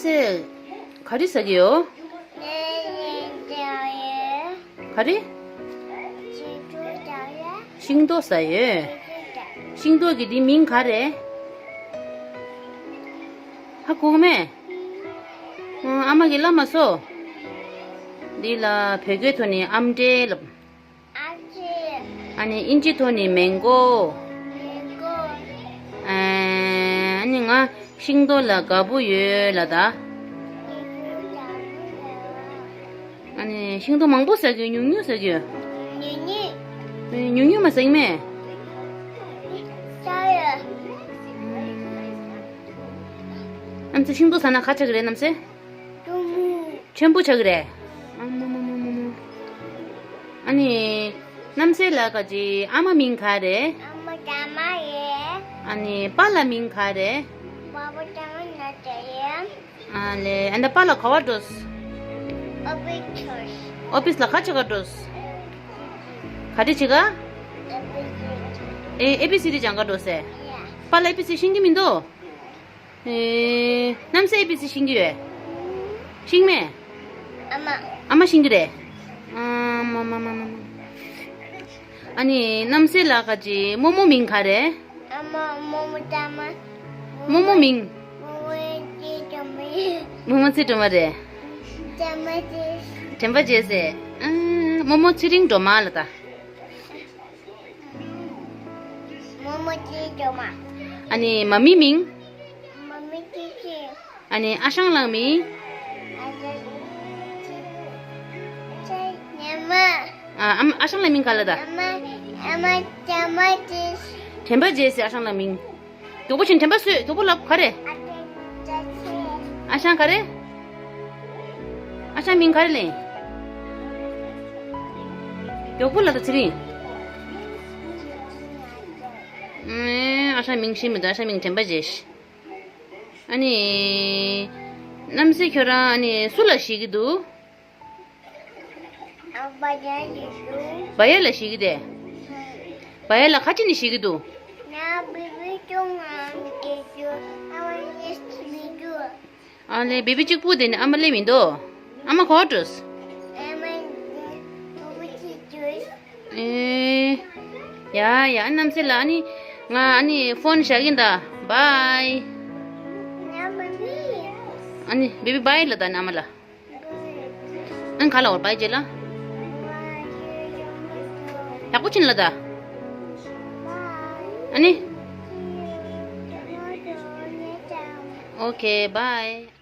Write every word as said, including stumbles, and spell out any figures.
སེ། ག་རེ་ཟ་གི་ཡོད། ག་རེ། ཤིང་ཏོག་ཟ་ཡོད། ཤིང་ཏོག་གི་འདི་མིང་ག་རེ། ཧ་གོ་མེད། ཨ་མ་གི་ལབ་མ་སོ། འདི་ལ་བོད་སྐད་ཐོག་ནས་ཨམ་ཏྲེ་ལབ། ཨ་ནི་ཨིན་ཇི་ཐོག་ནས་མེང་གོ། ཨ་ནི་ང་ཤིང་ཏོག་ལ་དགའ་པོ་ཡོད་ལ་ད། ཨ་ནི་ཤིང་ཏོག་མང་པོ་ཟ་གི་ཉུང་ཉུང་ཟ་གི་ཉུང་ཉུང་། ཉུང་ཉུང་མ་ཟ་གི་མེད། ཨམ་ཙི་ཤིང་ཏོག་ཟ་ན་ཁ་ཆག་གི་རེད་ནམ་སེ། ཆེན་པོ་ཆགས་ཀྱི་རེད། ཨ་མོ་མོ་མོ་མོ་མོ། ཨ་ནི། གནམ་སེ་ལ་ག་ཅི་ཨ་མ་མིང་ག་རེད། ཨ་མ་ཀྲ་མ་རེད། ཨ་ནི་པཱ་ལགས་མིང་ག་རེད། པཱ་པ་ཀྲ་མ་ན་ཏེ་རེད། ཨ་ལེ་ཨ་ནི་པཱ་ལགས་ག་བ་འགྲོ། ཨོ་ཕི་སི་ལ་ག་ཅི་ག་འགྲོ། ག་རེ་བྱེད་ག་ཨེ་ཨེ་བི་སི་ཌི་སྦྱང་ག་འགྲོ་ཟེར། པཱ་ལགས་ཨེ་བི་སི་ཤེས་ཀྱི་མི་འདུག་ཨེ། གནམ་སེ་ཨེ་བི་སི་ཤེས་ཀྱི་ཡོད། ཤེས་མེད། ཨ་མ། ཨ་མ་ཤེས་ཀྱི་རེད། ཨ་མ་མ་མ་མ་མ། ཨ་ནི་གནམ་སེ་ལ་ག་ཅི་རྨོ་མོ་མིང་ག་རེད། ཨ་མ་རྨོ་མོ་ཀྲ་མ། རྨོ་མོ་མིང་། རྨོ་མོ་ཀྲ་མ་རེད། རྨོ་མོ་ཚེ་སྒྲོལ་མ་རེད། ཀྲ་མ་ཅེས། དྲན་པ་བརྗེད་ཟེར། ཨ། རྨོ་མོ་ཚེ་རིང་སྒྲོལ་མ་ལ་ད། རྨོ་མོ་ཅེས་སྒྲོལ་མ། ཨ་ནི་མ་མི་མིང་། མ་མི་ཅེས་ཅེས། ཨ་ནི་ཨ་ཞང་ལགས་མིང་། ཨ་ཞང་། ཅེས་ཉི་མ། ཨ་ཨ་ཨ་ཞང་ལགས་མིང་ག་ལ་ད། ཨ་མ་ཨ་མ་ཀྲ་མ་ཅེས། དྲན་པ་བརྗེད་ཟེར་ཨ་ཞང་ལགས་མིང་། མགྱོགས་པོ་བྱས་དྲན་པ་གསོས། མགྱོགས་པོ་ལབ། ག་རེ། ཨ་ཞང་ག་རེ། ཨ་ཞང་མིང་ག་རེ་ལེན། མགྱོགས་པོ་ལབ་དང་ཚེ་རིང་། ཨེ། ཨ་ཞང་མིང་ཤེས་མི་འདུག་ཨ་ཞང་མིང་དྲན་པ་བརྗེད་ཤག་ཨ་ནི། གནམ་སེ་ཁྱོད་རང་ཨ་ནི་སུ་ལ་ཞེད་ཀྱི་འདུག་བ་ཡ་ལ་ཞེད་ཀྱི་རེད། བ་ཡ་ལ་ག་ཅི་ནས་ཞེད་ཀྱི་འདུག་ཨ་ལེ་བེ་བི་གཅིག་པུ་དེ་ནི་ཨ་མ་སླེབས་མི་འདུག་ཨ་མ་ག་པར་འགྲོ། ཨེ། ཡ་ཡ་གནམ་སེ་ལ་ཨ་ནི། ང་ཨ་ནི་ཕོན་བཞག་གིན་ད། བའི། ཨ་ནི་བེ་བི་བའི་ལ་ད་ཨ་མ་ལ། ཨ་ནི་ག་ལ་བར་བའི་རྗེས་ལ། ཡག་པོ་ཕྱིན་ལ་ད། ཨ་ནི། ཨོ་ཁེ་བའི།